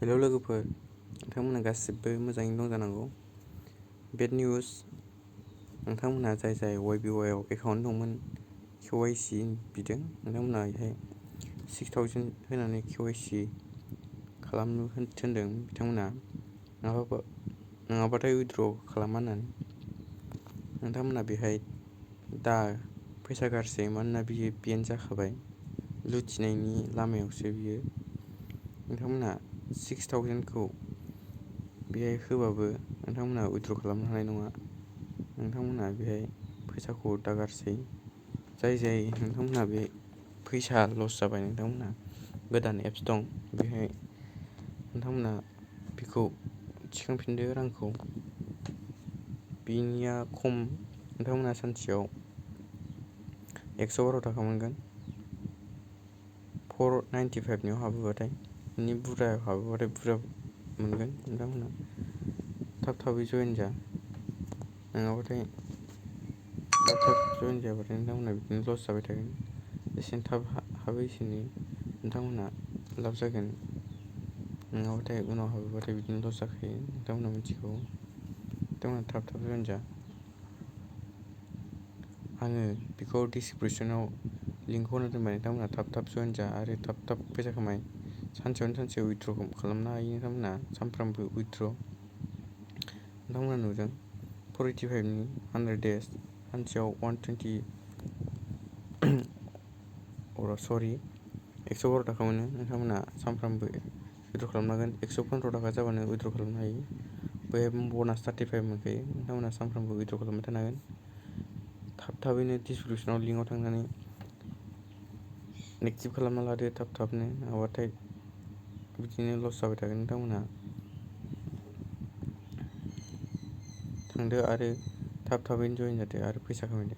Hello लोगोफोर, नोंथांमोना गासिबो मोजाङैनो दं जानांगौ। बेड निउज, नोंथांमोनहा जाय YBY आव एकाउन्ट दंमोन KYC बिदों, नोंथांमोनहा बेहाय 6000 होनानै KYC खालामनो थिनदों बिथांमोना, नङाबाथाय उइथड्र खालामा होननानै। नोंथांमोना बेहाय दा फैसा गारसै, मानोना बियो बेन जाखाबाय, लुथिनायनि लामायावसो बियो। नोंथांमोना 6000 खौ बेहाय होबाबो नोंथांमोना उइथड्र खालामनो हानाय नङा। नोंथांमोना बेहाय फैसाखौ दागारसै, जाय नोंथांमोना बे फैसा लस जाबाय, नोंथांमोना गोदान एप्स दं, बेहाय नोंथांमोना बेखौ थिखांफिनदो रांखौ। बिनिया खम, नोंथांमोना सानसेयाव 112 थाखा मोनगोन 495 हाबोबाथाय। बिनि बुरजायाव हाबोबाथाय बुरजा मोनगोन। नोंथांमोना थाबै जयेन जा, नङाबाथाय थाब जयेन जायाबाथाय नोंथांमोना बिदिनो लस जाबाय थागोन। एसेनो थाब हाबो एसेनो नोंथांमोना लाब जागोन, नङाबाथाय उनाव हाबोबाथाय बिदिनो लस जाखायो, नोंथांमोना मिथिगौ। नोंथांमोना थाब जयेन जा। आङो बेखौ डिसक्रिपसनाव लिंकखौ होना दोनबाय, नोंथांमोना थाब जयेन जा आरो थाब फैसा खामाय। सानसे उइथड्र खालामनो हायो नोंथांमोना, सानफ्रामबो उइथड्र। नोंथांमोना नुदों 485 नि 100 डेज, सानसेयाव 112 थाखा मोनो। नोंथांमोना सानफ्रामबो उइथड्र खालामनो हागोन। 115 थाखा जाबानो उइथड्र खालामनो हायो। बेहाय बनास 35 मोनखायो। नोंथांमोना सानफ्रामबो उइथड्र खालामबाय थानो हागोन। थाबैनो डिसक्रिपसनाव लिंकआव थांनानै एक्टिभ खालामना लादो थाबनो, नङाबाथाय बिदिनो लस जाबाय थागोन। नोंथांमोनहा थांदो आरो थाबैनो जयेन जादो आरो फैसा खामायदो।